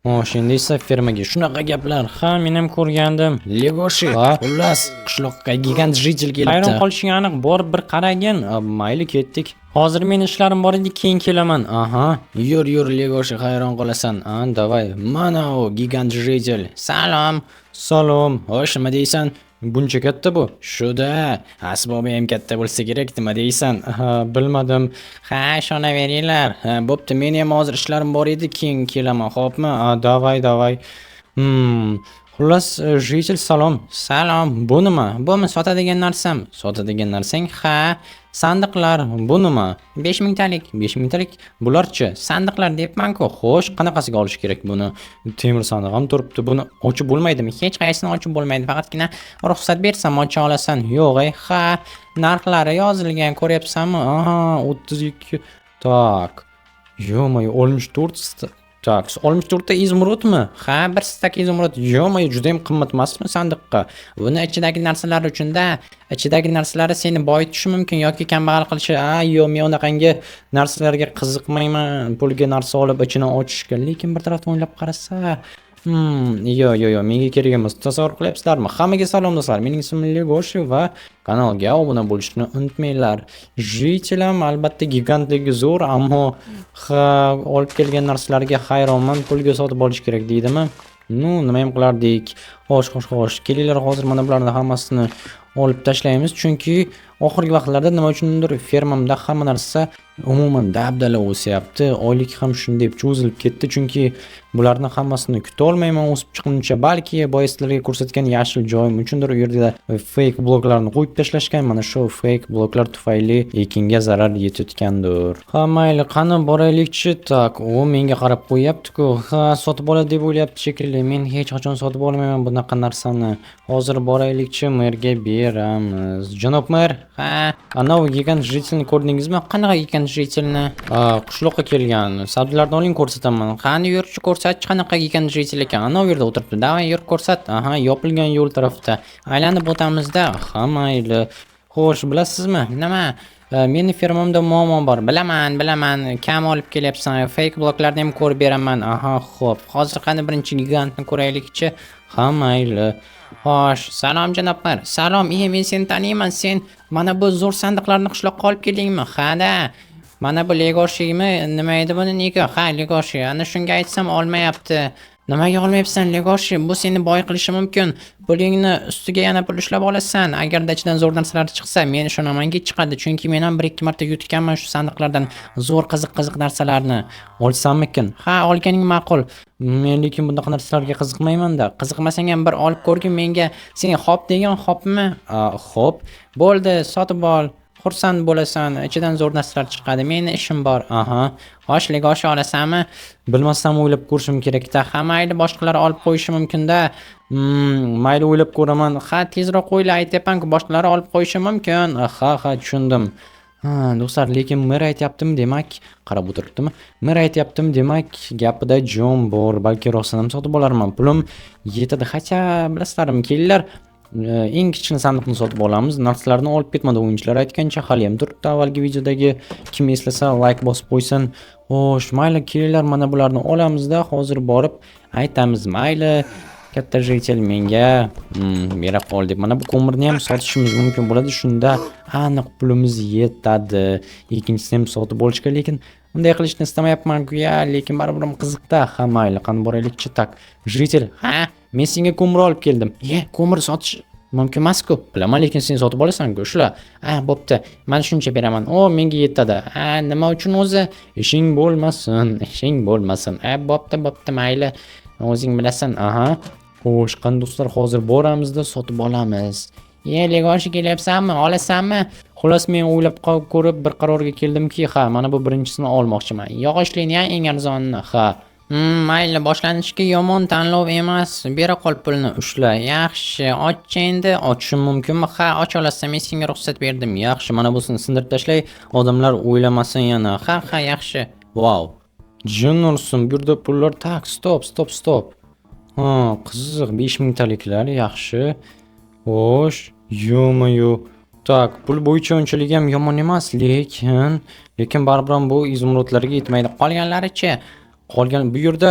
Xo'sh, endi esa fermaga shunaqa gaplar. Ha, men ham ko'rgandim. Legoshi, Ha? xullas, qishloqqa gigant житель kelibdi. Hayron qolishing aniq, borib bir qaragin. A, mayli, ketdik. Hozir meni ishlarim bor edi, keyin kelaman. Aha, yur, yur, Legoshi, hayron qolasan. A, давай. Mana u gigant житель. Salom. Salom. Xo'sh, nima deysan? Buncha katta bu. Shuda, asbobi ham katta bo'lsa kerak, nima deysan? Ha, bilmadim. Ha, ishonaveringlar. Ha, bo'pti, meni ham hozir ishlarim bor edi, keyin kelaman, xo'pmi? A, давай, давай. Xullas, житель, salom. Salom, bu nima? Bumi sotadigan narsam? Sotadigan narsang? Ha, sandiqlar, bu nima? 5000 talik, 5000 talik. Bularchi? Sandiqlar deyapman-ku. Xo'sh, qanaqasiga olish kerak buni? Temir sandiq ham turibdi. Buni ochib bo'lmaydimi? Hech qaysini ochib bo'lmaydi, faqatgina ruxsat bersam ocha olasan. Yo'q, ey, ha, narxlari yozilgan, ko'ryapsanmi? Aha, 32. Так. Ё-моё, 64. Так, 64 ta изумруд mi? Ha, bir стак изумруд. Ё-моё, juda ham qimmat emasmi sandiqqa? Buni ichidagi narsalar uchun-da, ichidagi narsalari seni boyitishi mumkin yoki kambag'al qilishi. A, yo'q, men unaqangi narsalarga qiziqmayman. Pulga narsa olib ichini ochishga. Lekin bir tarafdan o'ylab qarasa, yo'q, yo'q, yo'q, menga kerak emas. Tasavvur qilyapsizlarmi? Hammaga salom, do'stlar. Mening ismim Legoshi va kanalga obuna bo'lishni unutmanglar. Житель ham albatta gigantligi zo'r, ammo ha, olib kelgan narsalarga hayronman. Pulga sotib olish kerak deydimi? Ну, nima ham qilardik? Xo'sh, xo'sh, xo'sh. Kelinglar, hozir mana bularni hammasini olib tashlaymiz, chunki oxirgi vaqtlarda nima uchundir fermamda hamma narsa umuman dabdala o'syapti. Oylik ham shunday cho'zilib ketdi, chunki bularni hammasini kuta olmayman o'sib chiqquncha. Balki boya sizlarga ko'rsatgan yashil joyim uchundir, u yerda fake bloklarni qo'yib tashlashgan. Mana shu fake bloklar tufayli ekinga zarar yetayotgandir. Ha, mayli, qani boraylikchi. Так, u menga qarab qo'yyapti-ku. Ha, sotib oladi deb o'ylayapti shekilli. Men hech qachon sotib olmayman bunaqa narsani. Hozir boraylikchi, merga beramiz. Janob mer, Ha, anavi gigant житель ni ko'rdingizmi? Qanaqa gigant житель ni? A, qishloqqa kelgan. Sabzilarni oling, ko'rsataman. Qani, yurchi, ko'rsatchi, qanaqa gigant житель ekan. Ana u yerda o'tiribdi. Давай, yur, ko'rsat. Aha, yopilgan yo'l tarafda. Aylanib o'tamizda. Ha, mayli. Xo'sh, bilasizmi? Nima? Meni fermamda muammo bor. Bilaman, bilaman. Kam olib kelyapsan. Fake bloklarni ham ko'rib beraman. Aha, xo'p. Hozir qani birinchi gigantni ko'raylikchi. Ha, mayli. Xo'sh, salom, janob mer. Salom, iye, men seni taniyman. Sen mana bu zo'r sandiqlarni qishloqqa olib keldingmi? Ha-da. Mana bu Legoshimi? Nima edi buni nicki? Ha, Legoshi. Ana shunga aytsam, olmayapti. Nimaga olmayapsan, Legoshi? Bu seni boy qilishi mumkin. Pulingni ustiga yana pul ishlab olasan. Agarda ichidan zo'r narsalar chiqsa, men ishonamanki, chiqadi. Chunki men ham bir ikki marta yutganman shu sandiqlardan zo'r, qiziq-qiziq narsalarni. Olsammikin? Ha, olganing ma'qul. Men lekin bunaqa narsalarga qiziqmayman-da. Qiziqmasang ham bir olib ko'rgin menga. Sen xo'p degan, xo'pmi? A, xo'p. Bo'ldi, sotib ol. Xursand bo'lasan. Ichidan zo'r narsalar chiqadi. Meni ishim bor. Aha. Xo'sh, Legoshi, olasanmi? Bilmasam, o'ylab ko'rishim kerak-da. Ha, mayli, boshqalar olib qo'yishi mumkin-da. Mayli, o'ylab ko'raman. Ha, tezroq o'yla, aytyapman-ku, boshqalar olib qo'yishi mumkin. Ha, ha, tushundim. Ha, do'stlar, lekin mer aytyaptimi, demak, qarab o'tiribdimi? Mer aytyaptimi, demak, gapida jon bor. Balki rostdan ham sotib olarman. Pulim yetadi. Хотя, bilasizlarmi, kelinglar, eng kichkina sandiqni sotib olamiz. Narsalarni olib ketmadi o'yinchilar aytgancha, hali ham turibdi avvalgi videodagi. Kim eslasa, like bosib qo'ysin. Xo'sh, mayli, kelinglar, mana bularni olamizda, hozir borib aytamiz, mayli, katta житель, menga bera qol deb. Mana bu ko'mirni ham sotishimiz mumkin bo'ladi. Shunda aniq pulimiz yetadi. Ikkinchisini ham sotib olishga, lekin unday qilishni istamayapman-ku ya, lekin baribir ham qiziqda. Ha, mayli, qani boraylikchi. Так, житель, Ha, men senga ko'mir olib keldim. Ye, ko'mir sotish mumkin emas-ku. Bilaman, lekin sen sotib olasan-ku, ushla. Ha, bo'pti. Mana shuncha beraman. O, menga yetadi. Ha, nima uchun o'zi? Ishing bo'lmasin, ishing bo'lmasin. Ha, bo'pti, bo'pti, mayli. O'zing bilasan. Aha. Xo'sh, qani, do'stlar, hozir boramizda sotib olamiz. Ye, Legoshi, kelyapsanmi? Olasanmi? Xullas, men o'ylab ko'rib bir qarorga keldimki, ha, mana bu birinchisini olmoqchiman. Yog'ochlini, eng arzonini. Ha. Mayli, boshlanishga yomon tanlov emas. Bera qol pulni, Ushla. Yaxshi, ochchi endi. Ochishim mumkinmi? Ha, och olasan, men senga ruxsat berdim. Yaxshi, mana busini sindirib tashlay, odamlar o'ylamasin yana. Ha, ha, yaxshi. Vau. Jin ursin, bu yerda pullar. Так, стоп, стоп, стоп. Ha, qiziq, 5000 taliklar, yaxshi. Xo'sh, ё-моё. Так, pul bo'yicha unchalik ham yomon emas, lekin baribir ham bu изумруд larga yetmaydi. Qolganlarichi? Qolgan bu yerda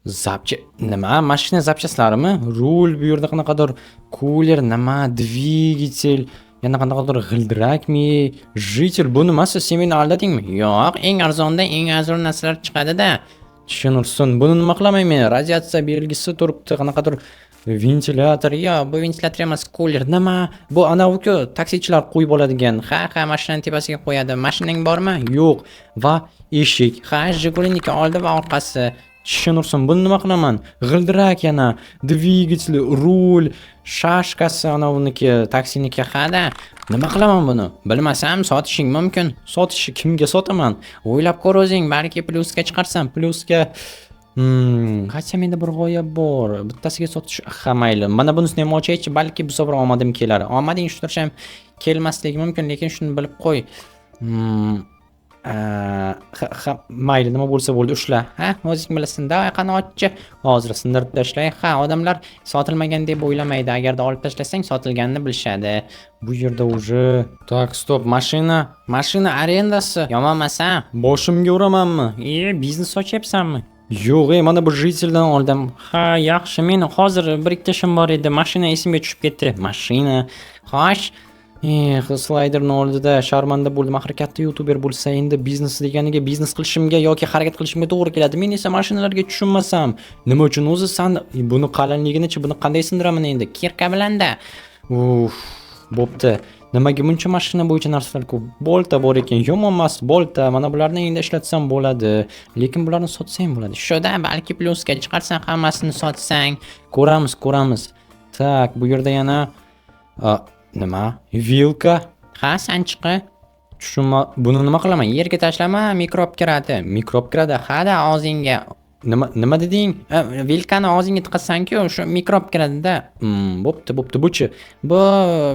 Nima? Mashina запчасть larimi? Rul, bu yerda qanaqadir кулер, nima, dvigatel, yana qanaqadir g'ildirakmi? Житель, bu nimasi? Sen meni aldadingmi? Yo'q, eng arzonda eng arzon narsalar chiqadi-da. Tushunursin. Buni nima qilaman men? Radiatsiya belgisi turibdi, qanaqadir ventilyator. Yo'q, bu ventilyator emas, кулер. Nima? Bu anavi-ku, taksichilar qo'yib oladigan. Ha, mashinani tepasiga qo'yadi. Mashinang bormi? Yo'q. Va eshik. Ha, Jiguliniki oldi va orqasi. Tushunursin, buni nima qilaman? G'ildirak yana, dvigatel, rul, шашка si anaviniki, taksiniki. Ha-da. Nima qilaman buni? Bilmasam, sotishing mumkin. Sotishi kimga sotaman? O'ylab ko'r o'zing, balki plyusga chiqarsan. Plyusga. Хотя menda bir g'oya bor. Bittasiga sotish, ha, mayli. Mana bunisini ham ochaychi, balki bu safar omadim kelar. Omading shu ham kelmasligi mumkin, lekin shuni bilib qo'y. Ha, mayli, nima bo'lsa bo'ldi, ushla. Ha, o'zing bilasan, давай, qani, ochchi. Hozir sindirib tashlay. Ha, odamlar sotilmagan deb o'ylamaydi. Agarda olib tashlasang, sotilganini bilishadi. Bu yerda уже. Так, стоп, mashina, Mashina arendasi. Yomon emas, a? Boshimga uramanmi? E, biznes ochyapsanmi? Yo'q, e, mana bu житель dan oldim. Ha, yaxshi. Men hozir bir ikkita ishim bor edi. Mashina esimga tushib ketdi. Mashina. Xo'sh, Eh, slayderni oldida sharmanda bo'ldim. Axir katta youtuber bo'lsa, endi biznes deganiga biznes qilishimga yoki harakat qilishimga to'g'ri keladi. Men esa mashinalarga tushunmasam, nima uchun o'zi san buni qalinligini-chi, buni qanday sindiraman endi? Кирка bilanda. Uf, bo'pti. Nimaga buncha mashina bo'yicha narsalar ko'p? Bolta bor ekan, yomon emas, bolta. Mana bularni endi ishlatsam bo'ladi. Lekin bularni sotsa ham bo'ladi. Shuda balki plyusga chiqarsan hammasini sotsang. Ko'ramiz, ko'ramiz. Так, bu yerda yana nima? Vilka. Ha, sanchiqi. Tushunma, buni nima qilaman? Yerga tashlama, mikrob kiradi. Mikrob kiradi. Ha-da, og'zingga. Nima deding? Vilkani og'zingga tiqasan-ku, shu mikrob kiradida. Bo'pti, bo'pti. Buchi? Bu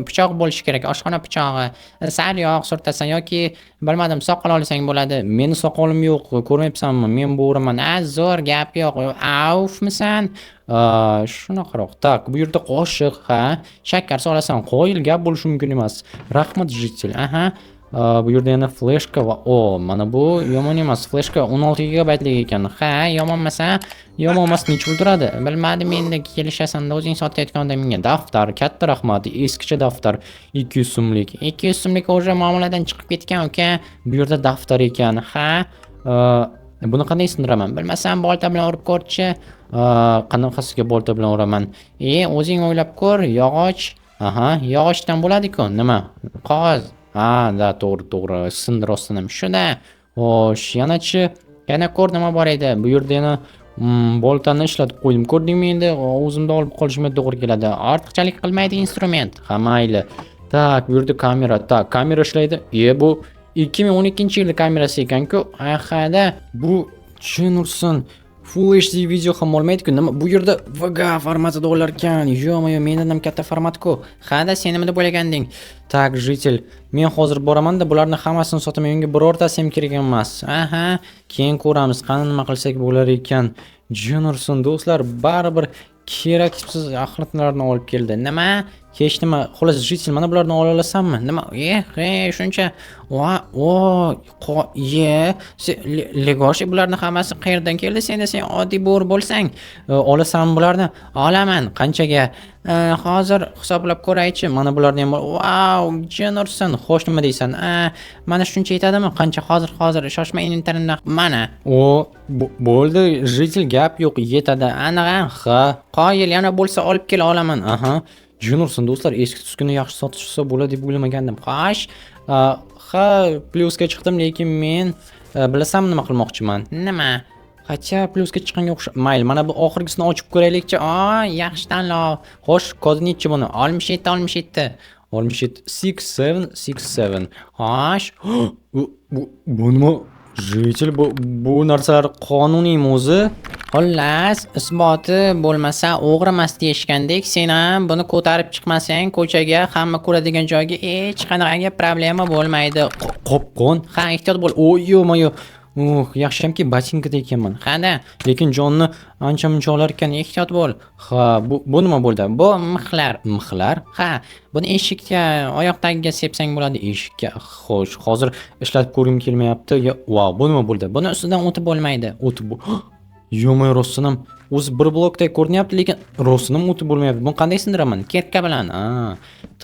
pichoq bo'lishi kerak, oshxona pichog'i. Sal yog' surtasan yoki bilmadim, soqol olsang bo'ladi. Meni soqolim yo'q, ko'rmayapsanmi? Men bo'riman. A, zo'r, gap yo'q. Aufmisan? Shunaqaroq. Так, bu yerda qoshiq, ha. Shakar solasan. Qoyil, gap bo'lishi mumkin emas. Rahmat, житель. Aha. Bu yerda yana fleshka va o, mana bu yomon emas. Fleshka 16 gigabaytlik ekan. Ha, yomon emas, a? Yomon emas, necha pul turadi? Bilmadim endi, kelishasan o'zing sotayotgan odamingga. Daftar, katta rahmat. Eskicha daftar 200 so'mlik. 200 so'mlik уже muomaladan chiqib ketgan, uka. Bu yerda daftar ekan. Ha, Buni qanday sindiraman? Bilmasam, bolta bilan urib ko'rchi. Qanaqasiga bolta bilan uraman? E, o'zing o'ylab ko'r, yog'och. Aha. Yog'ochdan bo'ladi-ku. Nima? Qog'oz. Ha, да, to'g'ri, to'g'ri. Sindir ham. Shuda. Xo'sh, yanachi? Yana ko'r, nima bor edi. Bu yerda yana boltani ishlatib qo'ydim. Ko'rdingmi endi o'zimda olib qolishimga to'g'ri keladi. Ortiqchalik qilmaydi instrument. Ha, mayli. Так, bu yerda kamera. Так, kamera ishlaydi. E, bu 2012-yil kamerasi ekan-ku. Ahada. Bu chin ursin. Full HD video ham olmaydi-ku. Nima bu yerda VGA formatida olar ekan. Ё-моё, mendan ham katta format-ku. Hada, sen nima deb o'ylaganding? Так, житель, men hozir boraman-da, bularni hammasini sotaman. Menga birortasi ham kerak emas. Aha. Keyin ko'ramiz, qani nima qilsak bo'lar ekan. Jin ursin, do'stlar, baribir keraksiz axlatlarni olib keldi. Nima? Hech nima. Xullas, житель, mana bularni ola olasanmi? Nima? Eh, shuncha. Va, o, qo, ye, Legoshi, bularni hammasi qayerdan keldi? Senda sen oddiy bo'ri bo'lsang. Olasanmi bularni? Olaman. Qanchaga? Hozir hisoblab ko'raychi. Mana bularni ham. Vau, jin ursin. Xo'sh, nima deysan? Mana shuncha yetadimi? Qancha? Hozir, hozir. Shoshma, inventarni mana. O, bo'ldi, житель, gap yo'q, yetadi. Aniq, a? Ha. Qoyil, yana bo'lsa olib kel, olaman. Aha. Jin ursin, do'stlar, eski tuskuni yaxshi sotishsa bo'ladi deb o'ylamagandim. Xo'sh, Ha, plyusga chiqdim, lekin men bilasanmi nima qilmoqchiman? Nima? Хотя plyusga chiqqanga o'xshab, mayli, mana bu oxirgisini ochib ko'raylikchi. O, yaxshi tanlov. Xo'sh, kodi nechi buni? 67, 67. 67, 6 7 6 7. Xo'sh, Bu nima? Житель, bu narsalar qonuniymi o'zi? Xullas, isboti bo'lmasa o'g'rimas deyishgandek, sen ham buni ko'tarib chiqmasang ko'chaga, hamma ko'radigan joyga, hech qanaqangi problema bo'lmaydi. Qopqon. Ha, ehtiyot bo'l. O, ё-моё. Uh, yaxshiyamki botinkada ekanman. Qani, Lekin jonni ancha muncha olar ekan. Ehtiyot bo'l. Ha, bu nima bo'ldi? Bu mixlar. Mixlar? Ha, buni eshikka, oyoq tagiga sepsang bo'ladi. Eshikka. Xo'sh, hozir ishlatib ko'rgim kelmayapti. Vau, bu nima bo'ldi? Buni ustidan o'tib bo'lmaydi. O'tib bu. Ё-моё, rostdan ham O'zi bir blokdek ko'rinyapti, lekin rostini o'tib bo'lmayapti. Buni qanday sindiraman? Кирка bilan. A,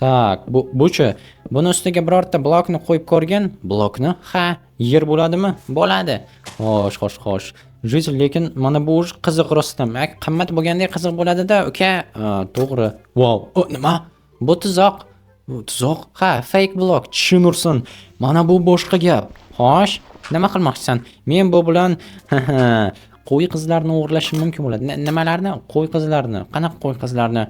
так, bu buchi. Buni ustiga birorta blokni qo'yib ko'rgin. Blokni? Ha, Yer bo'ladimi? Bo'ladi. Xo'sh, xo'sh, xo'sh. Житель, lekin mana bu уже qiziq rostdan. Ak, qimmat bo'lganda qiziq bo'ladi-da, uka. A, to'g'ri. Vau, o, nima? Bu tuzoq. Bu tuzoq? Ha, fake blok. Chin ursin. Mana bu boshqa gap. Xo'sh, nima qilmoqchisan? Men bu bilan qo'y qizlarni o'g'irlashim mumkin bo'ladi. Nimalarni? Qo'y qizlarni. Qanaqa qo'y qizlarni?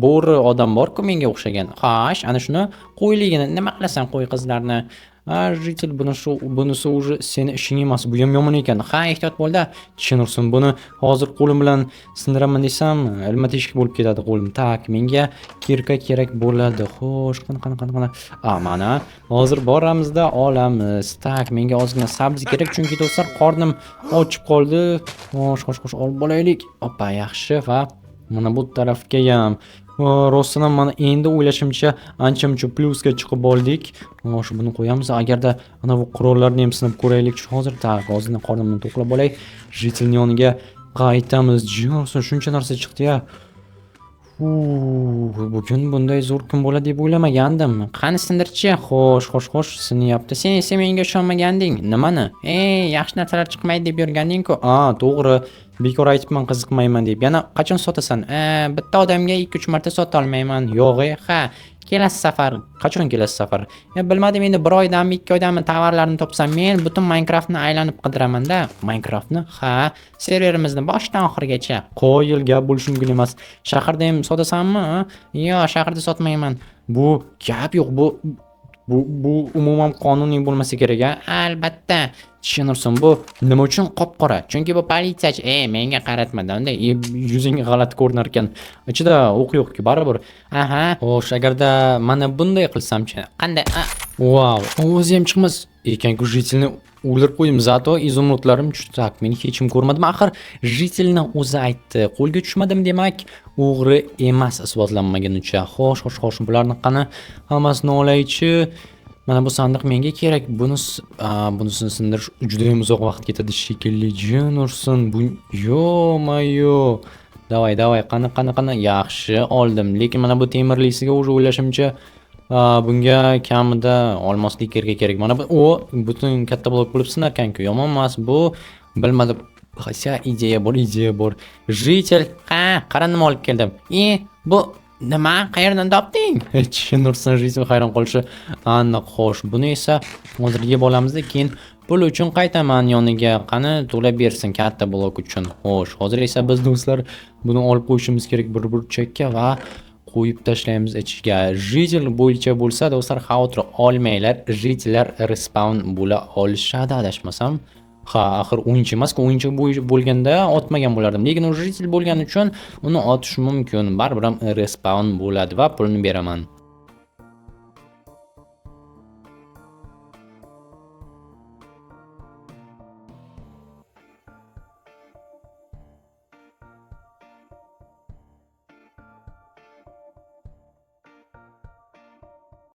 Bo'ri odam bor-ku menga o'xshagan. Xo'sh, ana shuni qo'yligini nima qilasan, qo'y qizlarni? A, житель, buni shu bunisi уже seni ishing emas. Bu ham yomon ekan. Ha, ehtiyot bo'lda. Chin ursin, buni hozir qo'lim bilan sindiraman desam, ilma teshik bo'lib ketadi qo'lim. Так, menga кирка kerak bo'ladi. Xo'sh, qani, qani, qani, qani. A, mana hozir boramizda olamiz. Так, menga ozgina sabzi kerak, chunki, do'stlar, qornim ochib qoldi. Xo'sh, xo'sh, xo'sh, olib olaylik. Oppa, yaxshi. Va mana bu tarafga ham. Rostdan ham mana endi o'ylashimcha ancha muncha plyusga chiqib oldik. Xo'sh, buni qo'yamiz. Agarda ana bu qurollarni ham sinab ko'raylik hozir. Так, ozgina qornimni to'qlab olay. Житель ning yoniga qaytamiz. Jin, shuncha narsa chiqdi-ya. Bugun bunday zo'r kun bo'ladi deb o'ylamagandim. Qani, sindirchi. Xo'sh, xo'sh, xo'sh, sinyapti. Sen esa menga ishonmaganding. Nimani? Ey, yaxshi narsalar chiqmaydi deb yurganding-ku. A, to'g'ri. Bekor aytibman qiziqmayman deb. Yana qachon sotasan? Bitta odamga 2-3 marta sota olmayman. Yo'q, e. Ha, kelasi safar. Qachon kelasi safar? Ya, bilmadim endi, bir oydanmi, 2 oydanmi tovarlarni topsam, men butun Minecraftni aylanib qidiraman-da. Minecraftni? Ha, serverimizni boshdan oxirigacha. Qoyil, gap bo'lishi mumkin emas. Shaharda ham sotasanmi? Yo'q, shaharda sotmayman. Bu gap yo'q, bu umuman qonuniy bo'lmasa kerak, a? Albatta. Chin ursin, bu nima uchun qop-qora? Chunki bu politsiyachi. Ey, menga qaratma-da unday. Yuzing g'alati ko'rinar ekan. Ichida o'q yo'q-ku baribir. Aha. Xo'sh, agarda mana bunday qilsamchi? Qanday? A, Vau, o'zi ham chiqmas ekan-ku, житель ni o'ldirib qo'ydim. Зато изумруд larim tushdi. Так, meni hech kim ko'rmadim. Axir житель ni o'zi aytdi. Qo'lga tushmadim, demak, o'g'ri emas isbotlanmagunicha. Xo'sh, xo'sh, xo'sh, bularni qani, hammasini olaychi. Mana bu sandiq menga kerak. Bunisini sindirish juda ham uzoq vaqt ketadi shekilli. Jin ursin. Bu ё-моё. Давай, давай, qani, qani, qani. Yaxshi, oldim. Lekin mana bu temirlisiga уже o'ylashimcha, bunga kamida olmosli кирка kerak. Mana bu o butun katta blok bo'lib sinarkan-ku. Yomon emas bu. Bilmadim. Хотя ideya bor, ideya bor. Житель, Ha, qara, nima olib keldim. E, bu nima? Qayerdan topding? Chin ursin, житель hayron qolishi aniq. Xo'sh, buni esa hozir yeb olamizda, keyin pul uchun qaytaman yoniga. Qani, to'lab bersin katta blok uchun. Xo'sh, hozir esa biz, do'stlar, buni olib qo'yishimiz kerak bir burchakka va qo'yib tashlaymiz ichiga. Житель bo'yicha bo'lsa, do'stlar, xavotir olmanglar. Житель lar respawn bo'la olishadi, adashmasam. Ha, axir o'yinchi emas-ku, o'yinchi bo'lganda otmagan bo'lardim. Lekin u житель bo'lgani uchun uni otish mumkin. Baribir ham respawn bo'ladi va pulni beraman.